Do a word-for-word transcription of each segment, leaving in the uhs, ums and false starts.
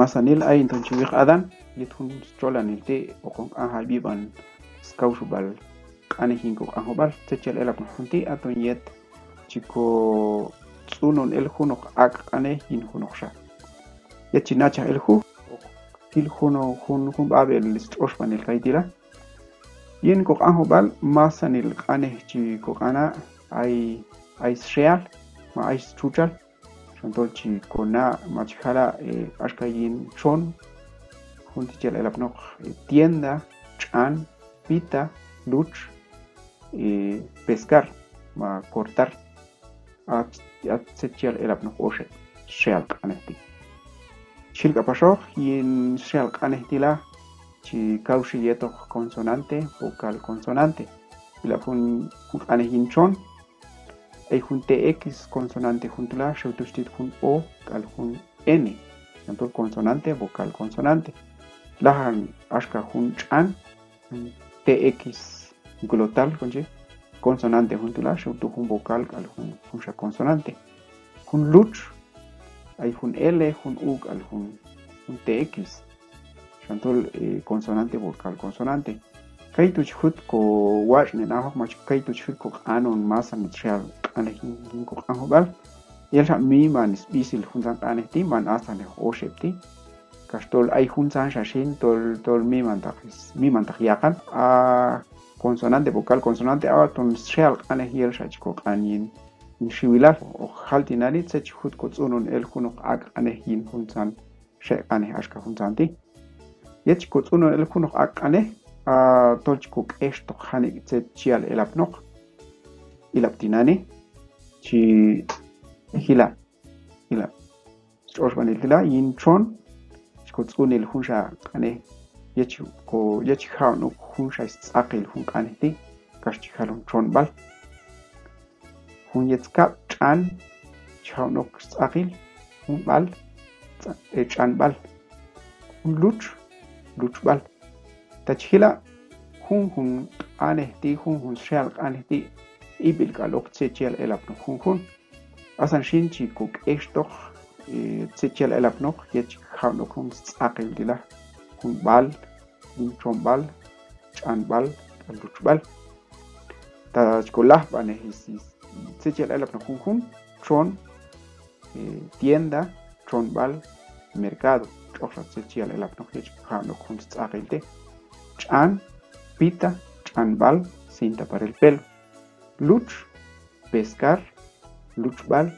Masanil ayin ton chi wiq Adán, yet jun stxolanil ti' hoqon q'anjab' yib'an skawxub'al q'anej yin koq'anjob'al. Tzet chi yal elapnoq jun ti', aton yet chi kotz'unun el junoq ak' q'anej yin junoqxa. Yet chi nachaj el juj, hoq jil junoq, jun, jun b'ab'el stx'oxb'anil kayti' la. Yin koq'anjob'al masanil q'anej chi koq'ana', ay, ay sxe'al ma ay stxutxal. Xan tol chi kona' ma chi jala', eh, axka yin txon, jun ti' chi yal elapnoq, eh, tienda, tx'an, pita, lutx, eh, pescar ma cortar. A, a tzet chi yal elapnoq oxeb' sxe'al q'anej ti'. Xil k'apaxoq yin sxe'al q'anej ti' la, chi kawxi yetoq consonante, vocal, consonante. Ilab' jun, jun q'anej yin txon, ay jun T X consonante jun tu' la, xew tu' chi tit jun O k'al jun N. Xan tol consonante, vocal, consonante. Lajan axka jun tx'an, jun T X glotal, kon chi, consonante jun tu' la, xew tu' jun vocal k'al jun, junxa consonante. Jun lutx, ay jun L, jun U k'al jun, jun T X. Xan tol, eh, consonante, vocal, consonante. Kaytu' chi jut kowatx'nen ajoq, ma kaytu' chi jut koq'anon masanil sxe'al q'anej yin, yin koq'anjob'al. Yel xa miman sb'isil juntzan q'anej ti', man asannejoq oxeb' ti'. Kax tol ay juntzanxa xin tol, tol mimantaq, mimantaq yaqan. A consonante, vocal, consonante, aton sxe'al q'anej yel xa chi koq'an yin, yin xiwilal. Hoq jal tinani' tzet chi jut kotz'unun el junoq ak' q'anej yin juntzan xe' q'anej axka juntzan ti'. Yet chi kotz'unun el junoq ak' q'anej, a tol chi kok'extoq janik' tzet chi yal elapnoq. Ilab' tinani', chi jila', ilab' stx'oxb'anil ti' la, yin txon chi kotz'unel junxa q'anej, yet chi ko, yet chi ja'on ok junxa stz'aqil jun q'anej ti', kax chi jalon txonb'al. Jun yet skab' tx'an, chi ja'on ok stz'aqil, jun b'al, tza-, eh, tx'anb'al. Jun lutx, lutxb'al. Ta chi jila', junjun q'anej ti', junjun sxe'al q'anej ti', ib'il k'al ok tzet chi yal elapnoq junjun. Asan xin chi kok'extoq, eh, tzet chi yal elapnoq, yet chi ja'on ok jun stz'aqil ti' la, jun b'al, jun txonb'al, tx'anb'al, k'al lutxb'al. Ta chi kolajb'anej is, is, tzet chi yal elapnoq junjun, txon, eh, tienda, txonb'al, mercado, tx'oqxa tzet chi yal elapnoq yet chi ja'on ok jun stz'aqil ti'. Tx'an, pita, tx'anb'al, cinta para el pelo. Lutx, pescar, lutxb'al,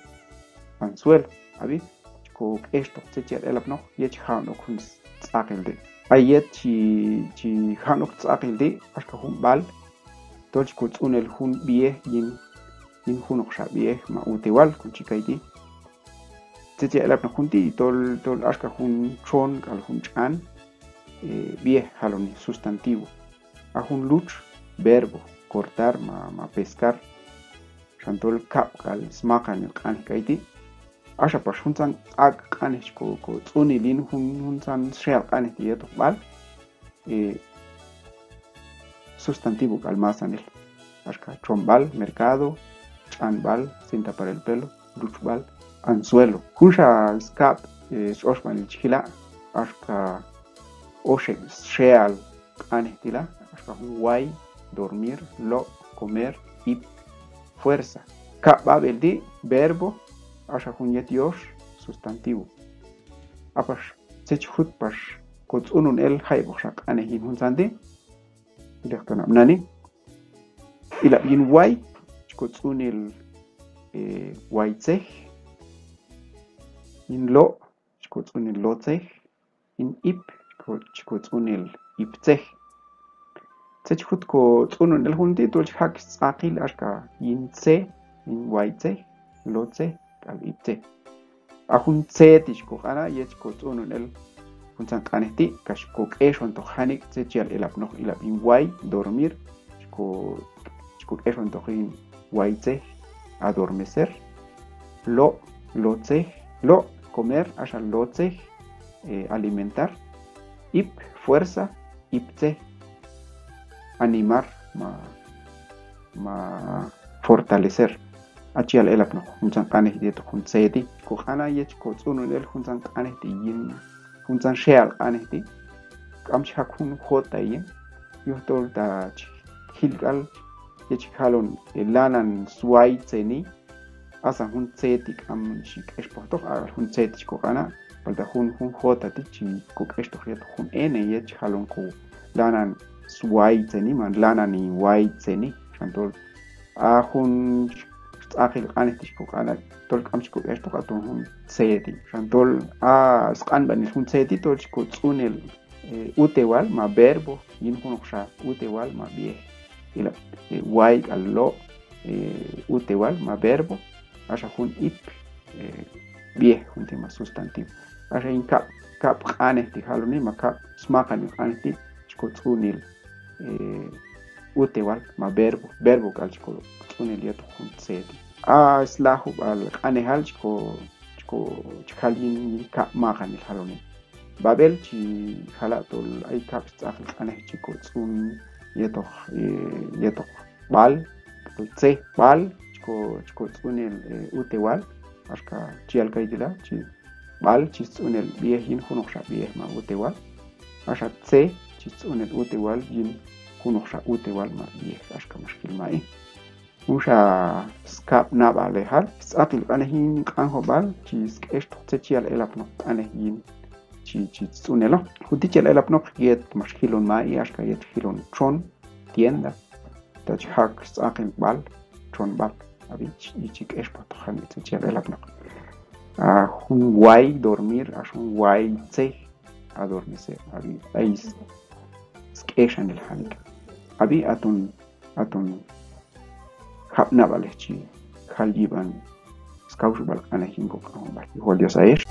anzuelo. Ab'i, chi kok'extoq tzet chi yal elapnoq yet chi ja'on ok jun stz'aqil ti'. A yet chi, chi ja'on ok stz'aqil ti', axka jun b'al, tol chi kotz'unel jun b'ihej yin, yin junoqxa b'ihej ma utewal, kon chi kayti'. Tzet chi yal elapnoq jun ti', tol, tol axka jun txon k'al jun tx'an, eh, b'ihej jaloni, sustantivo. A jun lutx, verbo, cortar ma, ma pescar. Xan tol kab' k'al smaqanil q'anej kayti'. Axa pax juntzan ak' q'anej chi ko, kotz'unel yin jun, juntzan sxe'al q'anej ti' yetoq b'al, eh, sustantivo k'al masanil. Axka txonb'al, mercado, tx'anb'al, cinta para el pelo, lutxb'al, anzuelo. Junxa skab', eh, stx'oxb'anil chi jila', axka oxeb' sxe'al q'anej ti' la, axka jun way, dormir, lo', comer, ip, fuerza. Kab' b'ab'el ti', verbo, axa jun yet yox, sustantivo. A pax, tzet chi jut pax kotz'unun el jayeb'oqxa q'anej yin juntzan ti'. Ilek ton ab' nani. Ilab' yin way, chi kotz'unel, eh, waytzej. Yin lo', chi kotz'unel lo'tzej. Yin ip, ko, chi kotz'unel iptzej. Tzet chi jut kotz'unun el jun ti', tol chi jaq' stz'aqil axka yin tze, yin waytzej, lo'tzej, k'al iptzej. A jun tze ti' chi koq'ana', yet chi kotz'unun el juntzan q'anej ti', kax kok'exontoq janik' tzet chi yal elapnoq. Ilab' yin way, dormir, chi ko, chi kok'exontoq yin waytzej, adormecer. Lo', lo'tzej, lo', comer, axa lo'tzej, eh, alimentar. Ip, fuerza, iptzej, animar, ma, ma fortalecer. A chi yal elapnoq juntzan q'anej yetoq jun tze ti'. Koq'ana' yet chi kotz'unun el juntzan q'anej ti' yin juntzan xe'al q'anej ti', k'am chi jaq' jun jota yin, yujtol ta chi jil k'al yet chi jalon, eh, lanan swaytzeni, asan jun tze ti' k'am chi k'expojtoq, a jun tze ti' chi koq'ana', palta jun, jun jota ti' chi kok'extoq yetoq jun ene yet chi jalon ko lanan swaytzeni, ma lanan hin waytzeni, xan tol a jun stz'aqil q'anej ti' chi koq'ana' tol k'am chi kok'extoq, aton jun tze ti', xan tol a sq'anb'anil jun tze ti' tol chi kotz'unel, eh, utewal ma verbo yin junoqxa utewal ma b'ihej. Ila, eh, way k'al lo', eh, utewal ma verbo, axa jun ip, eh, b'ihej jun ti' ma sustantivo. Axa yin kab', kab' q'anej ti' jaloni ma kab' smaqanil q'anej ti' chi kotz'unel, eh, utewal ma verbo, verbo k'al chi kotz'unel yetoq jun tze ti'. A slajub'al q'anejal chi ko, chi ko, chi jal yin, yin kab' maqanil jaloni. B'ab'el chi jala' tol ay kab' stz'aqil q'anej chi kotz'un yetoq, eh, yetoq b'al, tol tze b'al chi ko, chi kotz'unel, eh, utewal, axka chi yal kay ti' la, chi b'al chi stz'unel b'ihej yin junoqxa b'ihej ma utewal, axa tze chi stz'unel utewal yin junoqxa utewal ma b'ihej, axka max jil ma'i. Junxa skab' nab'alejal, stz'aqil q'anej yin q'anjob'al chi sk'extoq tzet chi yal elapnoq q'anej yin chi, chi stz'uneloq. Jun ti' chi yal elapnoq yet max jilon ma'i, axka yet jilon txon, tienda, ta chi jaq' stz'aqil b'al, txonb'al, ab'i, chi, chi k'expojtoq janik' tzet chi yal elapnoq. A jun way, dormir, axa jun waytzej, adormecer, ab'i, ay s-, sk'exanil janik'. Ab'i, aton, aton jab' nab'alej chi jal yib'an skawxub'al q'anej yin koq'anjob'al. Yujwal Dios ayex.